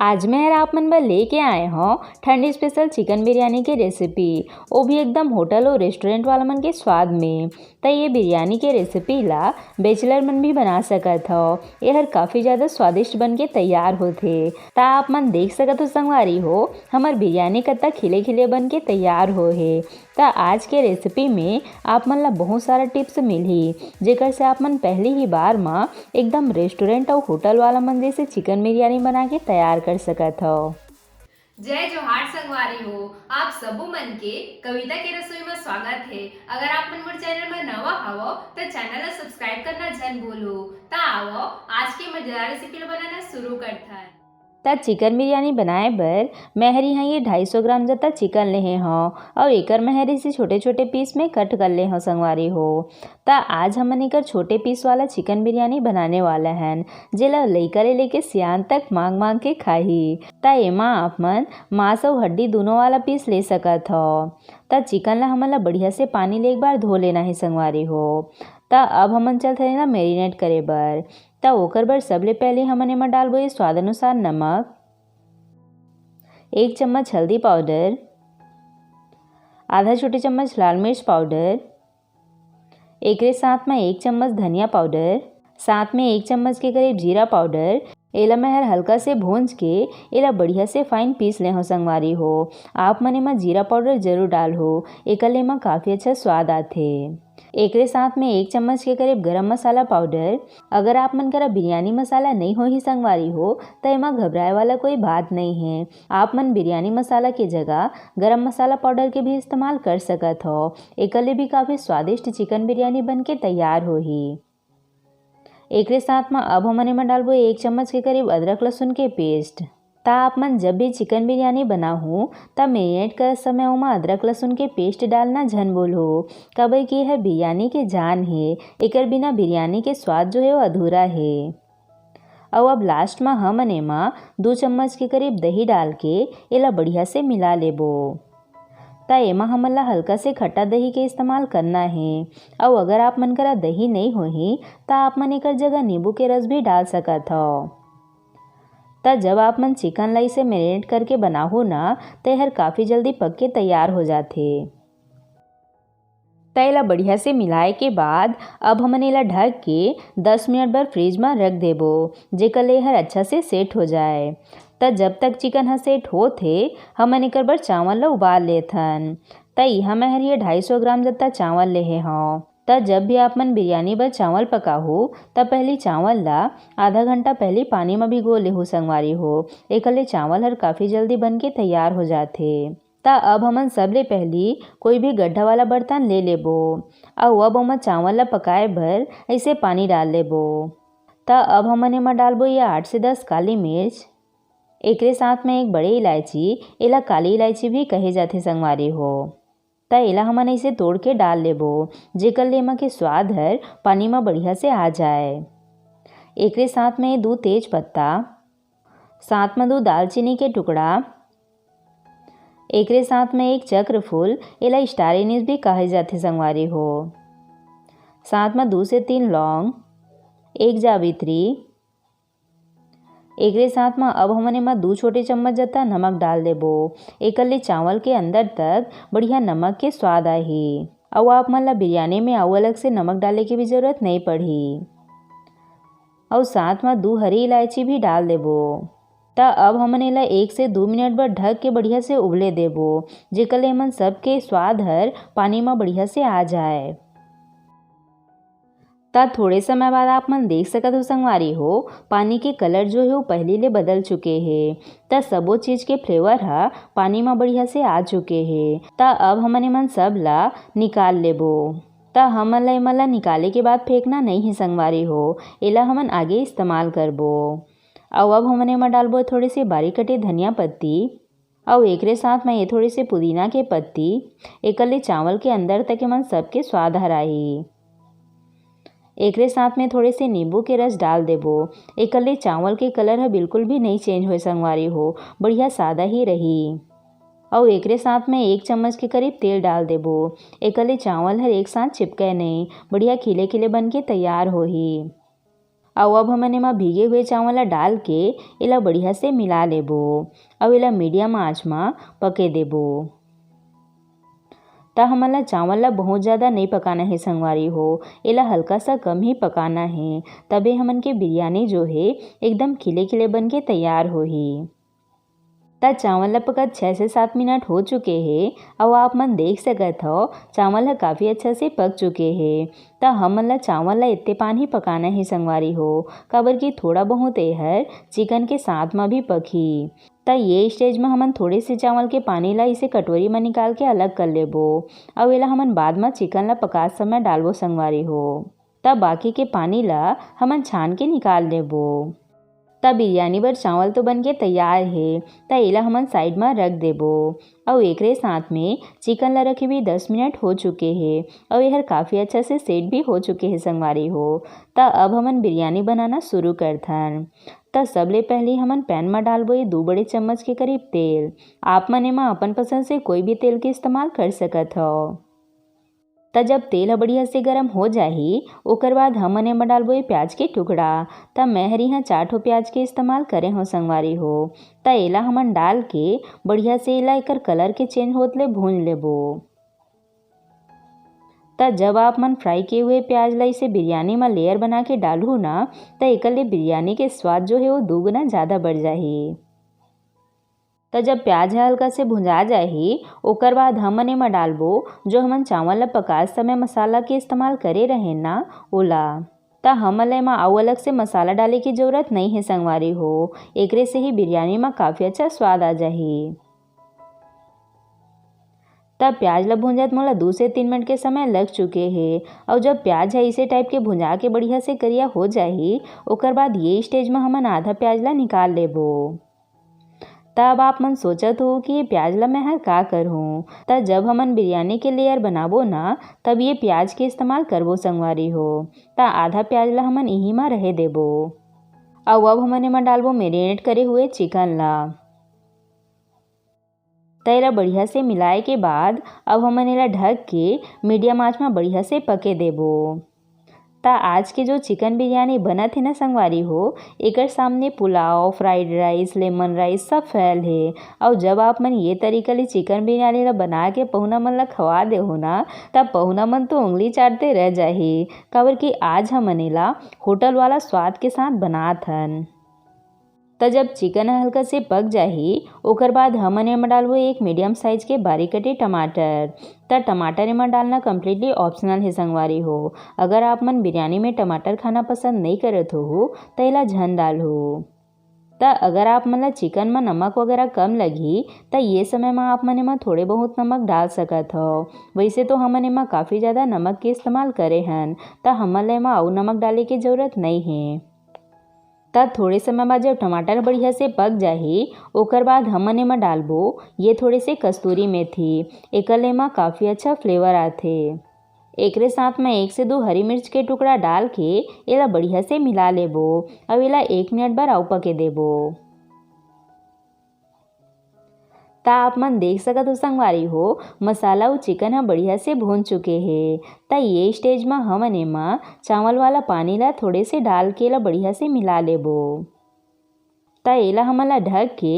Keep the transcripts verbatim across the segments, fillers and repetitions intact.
आज मैं हर आप मन बर लेके आए हौं ठंड स्पेशल चिकन बिरयानी के रेसिपी, वो भी एकदम होटल और रेस्टोरेंट वाला मन के स्वाद में। त ये बिरयानी के रेसिपी ला बैचलर मन भी बना सकत हौ। ये हर काफ़ी ज़्यादा स्वादिष्ट बन के तैयार होथे। त आप मन देख सकत हो संगवारी हो, हमर बिरयानी कत्ता खिले खिले बन के तैयार हो हे। त आज के रेसिपी में आप मन ला बहुत सारा टिप्स मिलही, जेकर से आप मन पहली ही बार म एकदम रेस्टोरेंट अउ होटल वाला मन जैसे चिकन बिरयानी बना के तैयार कर सकत हौ। जय जोहार संगवारी हो, आप सबो मन के कविता के रसोई में स्वागत है। अगर आप मन मोर चैनल में नवा हवो त चैनल ला सब्सक्राइब करना झन भूलो। त आवो, आज के मजेदार रेसिपी ला बनाना शुरू करथन। त चिकन बिरयानी बनाए बर मैं हर इहाँ ये ढाई सौ ग्राम जत्ता चिकन लेहे हौं अउ एकर मैं हर इसे छोटे-छोटे पीस में कट कर ले हौं संगवारी हो। त आज हमन एकर छोटे पीस वाला चिकन बिरयानी बनाने वाला हन, जेला लइका ले लेके सियान तक मांग-मांग के खाही। त एमा आप मन मांस अउ हड्डी दूनों वाला पीस ले सकत हौ। त चिकन ला हमन ला बढ़िया से पानी ले एक बार धो लेना हे संगवारी हो। त अब हमन चलथन एला मैरिनेट करे बर। त ओकर बर सबले पहले हमन एमा डालबो ये स्वाद अनुसार नमक, एक चम्मच हल्दी पाउडर, आधा छोटे चम्मच लाल मिर्च पाउडर, एकरे साथ म एक चम्मच धनिया पाउडर, साथ में एक चम्मच के करीब जीरा पाउडर। एला मैं हर हल्का से भूंज के एला बढ़िया से फाइन पीस ले हौं संगवारी हो। आप मन एमा जीरा पाउडर जरूर डालहू, एकर ले एमा काफ़ी अच्छा स्वाद आथे। एकरे साथ में एक चम्मच के करीब गरम मसाला पाउडर। अगर आप मन करा बिरयानी मसाला नइ होही संगवारी हो, त एमा घबराए वाला कोई बात नइ हे। आप मन बिरयानी मसाला के जगह गरम मसाला पाउडर के भी इस्तेमाल कर सकत हौ। एकर ले भी काफ़ी स्वादिष्ट चिकन बिरयानी बन के तैयार होही। एकरे साथ म अब हमन एमा डालबो एक चम्मच के करीब अदरक लहसुन के पेस्ट। त आप मन जब भी चिकन बिरयानी बनाहू, त मैरिनेट करत समय ओमा अदरक लहसुन के पेस्ट डालना झन भूलहू, काबर कि एहर बिरयानी के जान हे, एकर बिना बिरयानी के स्वाद जो हे वो अधूरा हे। अउ अब लास्ट म हमन एमा दू चम्मच के करीब दही डाल के एला बढ़िया से मिला लेबो। त एमा हमन ला हल्का से खट्टा दही के इस्तेमाल करना हे। अउ अगर आप मन करा दही नइ होही, त आप मन एकर जगह नींबू के रस भी डाल सकत हव। त जब आप मन चिकन ला इसे मैरिनेट करके बनाहू ना, त एहर काफ़ी जल्दी पक के तैयार हो जाथे। त एला बढ़िया से मिलाए के बाद अब हमन एला ढक के दस मिनट बर फ्रिज म रख देबो, जेकर ले एहर अच्छा से सेट हो जाए। त जब तक चिकन ह सेट होत हे, हमन एकर बर चावल ल उबाल लेथन। त इहाँ मैं हर ये ढाई सौ ग्राम जत्ता चावल लेहे हौं। त जब भी आप मन बिरयानी बर चावल पकाहू, त पहली चावल ला आधा घंटा पहली पानी म भिगो लेहू संगवारी हो, एकर ले चावल हर काफ़ी जल्दी बन के तैयार हो जाथे। त अब हमन सबले पहली कोई भी गड्ढा वाला बर्तन ले लेबो, अउ अब ओमा चावल ला पकाए बर ऐसे पानी डाल लेबो। त अब हमन एमा डालबो ये आठ से दस काली मिर्च, एकरे साथ में एक बड़े इलायची, एला काली इलायची भी कहे जाथे संगवारी हो। त एला हमन ऐसे तोड़ के डाल लेबो, जेकर ले एमा के स्वाद हर पानी म बढ़िया से आ जाए। एकरे साथ में दू तेज पत्ता, साथ म दू दालचीनी के टुकड़ा, एकरे साथ में एक चक्रफूल, एला स्टार एनिस भी कहे जाथे संगवारी हो, साथ म दू से तीन लौंग, एक जावित्री। एकरे साथ म अब हमन एमा दू छोटे चम्मच जत्ता नमक डाल देबो। एकर ले चावल के अंदर तक बढ़िया नमक के स्वाद आही। अउ आप मन ला बिरयानी में अउ अलग से नमक डाले के भी जरूरत नइ पड़ही। अउ साथ म दू हरी इलायची भी डाल देबो। त अब हमन एला एक से दू मिनट बर ढक के बढ़िया से उबले देबो, जेकर ले हमन सबके स्वाद हर पानी म बढ़िया से आ जाए। त थोड़े समय बाद आप मन देख सकत हो संगवारी हो, पानी के कलर जो हे वो पहली ले बदल चुके हे। त सबो चीज के फ्लेवर ह पानी म बढ़िया से आ चुके हे। त अब हमन एमन सब ला निकाल लेबो। त हमन ला एमन ला निकाले के बाद फेंकना नइ हे संगवारी हो, एला हमन आगे इस्तेमाल करबो। अउ अब हमन एमा डालबो थोड़े से बारीक कटे धनिया पत्ती, अउ एकरे साथ में ये थोड़े से पुदीना के पत्ती, एकर ले चावल के अंदर तक एमन सबके स्वाद हर आही। एकरे साथ में थोड़े से नींबू के रस डाल देबो, एकर ले चावल के कलर ह बिल्कुल भी नइ चेंज होए संगवारी हो, बढ़िया सादा ही रही। अउ एकरे साथ में एक चम्मच के करीब तेल डाल देबो, एकर ले चावल हर एक साथ चिपके नइ, बढ़िया खिले खिले बन के तैयार होही। अउ अब हमन एमा भीगे हुए चावल ला डाल के एला बढ़िया से मिला लेबो। अउ एला मीडियम आंच मा पके देबो। त हमन ला चावल ला बहुत ज़्यादा नइ पकाना हे संगवारी हो, एला हल्का सा कम ही पकाना हे, तभे हमन के बिरयानी जो हे एकदम खिले खिले बन के तैयार होही। त चावल ला पकत छः से सात मिनट हो चुके हे। अउ आप मन देख सकत हव, चावल ह काफ़ी अच्छा से पक चुके हे। त हमन ला चावल ला एत्ते पान ही पकाना हे संगवारी हो, काबर कि थोड़ा बहुत एहर चिकन के साथ म भी पकही। त ये स्टेज म हमन थोड़े से चावल के पानी ला इसे कटोरी म निकाल के अलग कर लेबो। अउ एला हमन बाद म चिकन ला पकात समय डालबो संगवारी हो। त बाकी के पानी ला हमन छान के निकाल लेबो। त बिरयानी बर चावल तो बन के तैयार हे, त एला हमन साइड म रख देबो। अउ एकरे साथ में चिकन ला रखे भी दस मिनट हो चुके हे, अउ एहर काफ़ी अच्छा से सेट भी हो चुके हे संगवारी हो। त अब हमन बिरयानी बनाना शुरू करथन। त सबले पहले हमन पैन म डालबो ये दू बड़े चम्मच के करीब तेल। आप मन एमा अपन पसंद से कोई भी तेल के इस्तेमाल कर सकत हव। त जब तेल ह बढ़िया से गरम हो जाही, ओकर बाद हमन एमा डालबो ये प्याज के टुकड़ा। त मैं हर इहाँ चार ठो प्याज के इस्तेमाल करे हव संगवारी हो। त एला हमन डाल के बढ़िया से एला एकर कलर के चेंज होत ले भूंज लेबो। त जब आप मन फ्राई किए हुए प्याज ला इसे बिरयानी म लेयर बना के डालहू ना, त एकर ले बिरयानी के स्वाद जो हे वो दू गुना ज़्यादा बढ़ जाही। त जब प्याज ह हल्का से भुंजा जाही, ओकर बाद हमन एमा डालबो जो हमन चावल ला पकात समय मसाला के इस्तेमाल करे रहेन ना, ओला। त हमन ला एमा अउ अलग से मसाला डाले के जरूरत नइ हे संगवारी हो, एकरे से ही बिरयानी म काफ़ी अच्छा स्वाद आ जाही। त प्याज ला भूंजत मोला दू से तीन मिनट के समय लग चुके हे। अउ जब प्याज ह इसे टाइप के भुंजा के बढ़िया से करिया हो जाही, ओकर बाद ये स्टेज म हमन आधा प्याज ला निकाल लेबो। त अब आप मन सोचत हो कि ये प्याज ला मैं हर का करहूँ। त जब हमन बिरयानी के लेयर बनाबो ना, तब ये प्याज के इस्तेमाल करबो संगवारी हो। त आधा प्याज ला हमन इही म रहे देबो। अउ अब हमन एमा डालबो मैरिनेट करे हुए चिकन ला। त एला बढ़िया से मिलाए के बाद अब हमन एला ढक के मीडियम आंच म बढ़िया से पके देबो। त आज के जो चिकन बिरयानी बनत हे ना संगवारी हो, एकर सामने pulao, fried rice, lemon rice सब फेल हे। अउ जब आप मन ये तरीका ले चिकन बिरयानी ला बना के पहुना मन ला खवा देहू ना, त पहुना मन तो उंगली चाटते रह जाही, काबर कि आज हमन एला होटल वाला स्वाद के साथ बनात हन। त जब चिकन ह हल्का से पक जाही, ओकर बाद हमन एमा डालबो एक मीडियम साइज के बारीक कटे टमाटर। त टमाटर एमा डालना कम्प्लीटली ऑप्शनल हे संगवारी हो। अगर आप मन बिरयानी में टमाटर खाना पसंद नइ करत होहू, त एला झन डालहू। त अगर आप मन ला चिकन म नमक वगैरह कम लगही, त ये समय म आप मन एमा थोड़े बहुत नमक डाल सकत हव। वैसे तो हमन एमा काफ़ी ज़्यादा नमक के इस्तेमाल करे हन, त हमन ला एमा अउ नमक डाले के जरूरत नइ हे। त थोड़े समय बाद जब टमाटर बढ़िया से पक जाही, ओकर बाद हमन एमा डालबो ये थोड़े से कस्तूरी मेथी। एकर ले एमा काफ़ी अच्छा फ्लेवर आथे। एकरे साथ में एक से दो हरी मिर्च के टुकड़ा डाल के एला बढ़िया से मिला लेबो। अब एला एक मिनट बर अउ पके देबो। त आप मन देख सकत हो संगवारी हो, मसाला अउ चिकन ह बढ़िया से भून चुके हे। त ये स्टेज म हमन एमा चावल वाला पानी ला थोड़े से डाल के एला बढ़िया से मिला लेबो। त एला हमन ला ढक के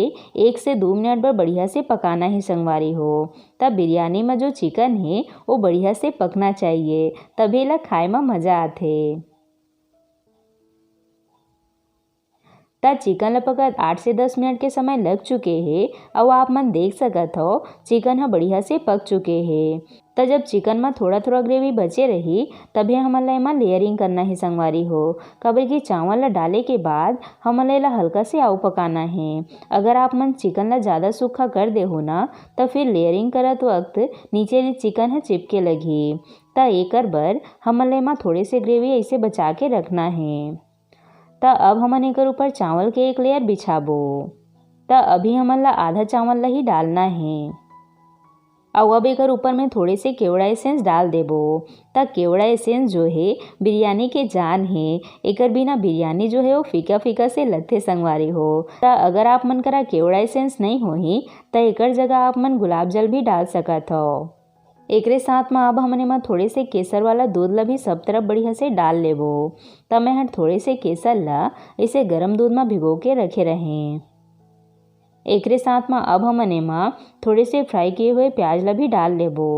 एक से दू मिनट बर बढ़िया से पकाना हे संगवारी हो। त बिरयानी म जो चिकन हे, वो बढ़िया से पकना चाहिए, तभी एला खाए म मजा आथे। त चिकन ल पकत आठ से दस मिनट के समय लग चुके हे। अउ आप मन देख सकत हव, चिकन ह बढ़िया से पक चुके हे। त जब चिकन म थोड़ा-थोड़ा ग्रेवी बचे रही, तभे हमन ल एमा लेयरिंग करना हे संगवारी हो, काबर कि चावल ल डाले के बाद हमन ल एला हल्का से अउ पकाना हे। अगर आप मन चिकन ल ज़्यादा सूखा कर देहू ना, त फिर लेयरिंग करत वक्त नीचे ले चिकन ह चिपके लगही। त एकर बर हमन ल एमा थोड़े से ग्रेवी अइसे बचा के रखना हे। त अब हमन एकर ऊपर चावल के एक लेयर बिछाबो। त अभी हमन ला आधा चावल ला ही डालना हे। अउ अब एकर ऊपर में थोड़े से केवड़ा एसेंस डाल देबो। त केवड़ा एसेंस जो हे, बिरयानी के जान हे। एकर बिना बिरयानी जो हे, वो फीका फीका से लगथे संगवारी हो। त अगर आप मन करा केवड़ा एसेंस नइ होही, त एकर जगह आप मन गुलाब जल भी डाल सकत हव। एकरे साथ म अब हमन एमा थोड़े से केसर वाला दूध ला भी सब तरफ बढ़िया से डाल लेबो। त मैं हर थोड़े से केसर ला इसे गरम दूध म भिगो के रखे रहें। एकरे साथ म अब हमन एमा थोड़े से फ्राई किए हुए प्याज ला भी डाल लेबो।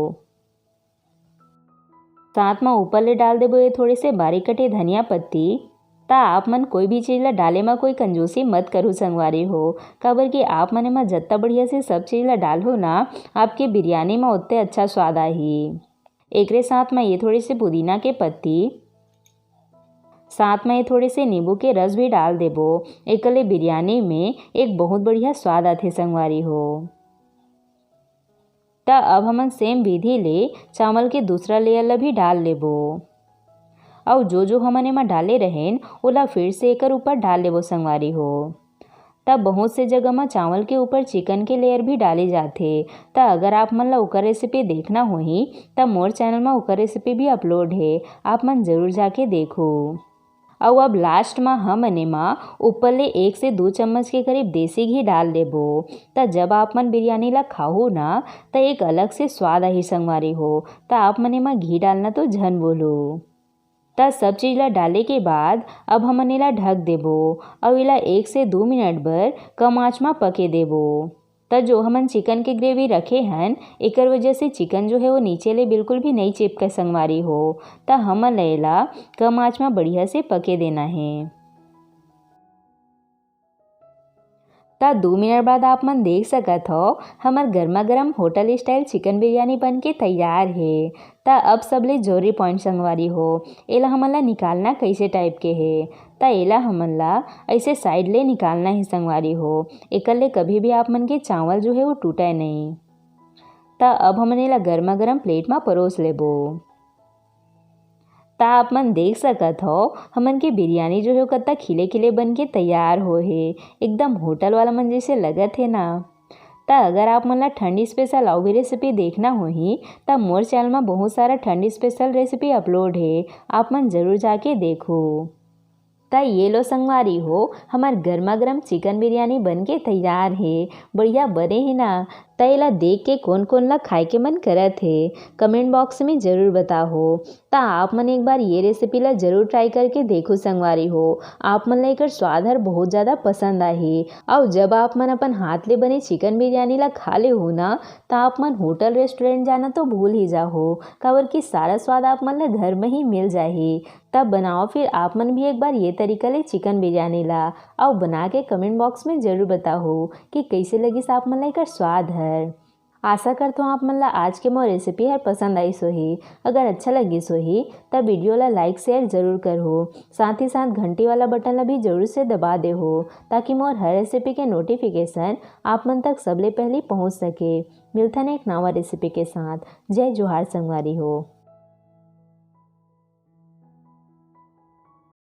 साथ म ऊपर ले डाल देबो ये थोड़े से बारीक कटे धनिया पत्ती। त आप मन कोई भी चीज ला डाले म कोई कंजूसी मत करू संगवारी हो, काबर कि आप मन एमा जत्ता बढ़िया से सब चीज ला डालहू ना, आपके बिरयानी म ओत्ते अच्छा स्वाद आही। एकरे साथ म ये थोड़े से पुदीना के पत्ती, साथ म ये थोड़े से नींबू के रस भी डाल देबो। एकर ले बिरयानी में एक बहुत बढ़िया स्वाद आथे संगवारी हो। त अब हमन सेम विधि ले चावल के दूसरा लेयर ला भी डाल लेबो। अउ जो जो हमन एमा डाले रहेन, ओला फिर से एकर ऊपर डाल लेबो संगवारी हो। त बहुत से जगह म चावल के ऊपर चिकन के लेयर भी डाले जाथे। त अगर आप मन ला ओकर रेसिपी देखना होही, त मोर चैनल म ओकर रेसिपी भी अपलोड हे, आप मन जरूर जाके देखहू। अउ अब लास्ट म हमन एमा ऊपर ले एक से दू चम्मच के करीब देसी घी डाल लेबो। त जब आप मन बिरयानी ला खाहू ना, त एक अलग से स्वाद आही संगवारी हो। त आप मन एमा घी डालना तो झन भूलहू। त सब चीज ला डाले के बाद अब हमन एला ढक देबो अउ एला एक से दू मिनट बर कम आंच म पके देबो। त जो हमन चिकन के ग्रेवी रखे हन, एकर वजह से चिकन जो हे वो नीचे ले बिल्कुल भी नइ चिपके संगवारी हो। त हमन ला एला कम आंच म बढ़िया से पके देना हे। त दू मिनट बाद आप मन देख सकत हो, हमर गर्मा गर्म होटल स्टाइल चिकन बिरयानी बन के तैयार हे। त अब सबले जरूरी पॉइंट संगवारी हो, एला हमन ला निकालना कैसे टाइप के हे। त एला हमन ला ऐसे साइड ले निकालना हे संगवारी हो, एकर ले कभी भी आप मन के चावल जो हे वो टूटे नहीं। त अब हमन एला गर्मा गर्म प्लेट म परोस लेबो। त आप मन देख सकत हो, हमन के बिरयानी जो हे वो कत्ता खिले खिले बन के तैयार हो हे, एकदम होटल वाला मन जैसे लगत हे ना। त अगर आप मन ला ठंड स्पेशल अउ भी रेसिपी देखना होही, त मोर चैनल म बहुत सारा ठंड स्पेशल रेसिपी अपलोड हे, आप मन जरूर जाके देखहू। त ये लो संगवारी हो, हमर गर्मा गर्म चिकन बिरयानी बन के तैयार हे। बढ़िया बने हे ना? त एला देख के कोन कोन ला खाए के मन करत हे, कमेंट बॉक्स में जरूर बताहू। त आप मन एक बार ये रेसिपी ला जरूर ट्राई करके देखहू संगवारी हो, आप मन ला एकर स्वाद हर बहुत ज्यादा पसंद आही। अउ जब आप मन अपन हाथ ले बने चिकन बिरयानी ला खा लेहू ना, त आप मन होटल रेस्टोरेंट जाना तो भूल ही जाहू, काबर कि सारा स्वाद आप मन ला घर में ही मिल जाही। तब बनाओ फिर आप मन भी एक बार ये तरीका ले चिकन बिरयानी ला, अउ बना के कमेंट बॉक्स में जरूर बताहू कि कैसे लगिस आप मन ला एकर स्वाद हर। आशा करत हूँ आप मन ला आज के मोर रेसिपी हर पसंद आइस होही। अगर अच्छा लगिस होही, तब वीडियो ला लाइक शेयर जरूर करहू, साथ ही साथ घंटी वाला बटन ला भी जरूर से दबा देहू, ताकि मोर हर रेसिपी के नोटिफिकेशन आप मन तक सबले पहली पहुँच सके। मिलथन एक नवा रेसिपी के साथ। जय जोहार संगवारी हो।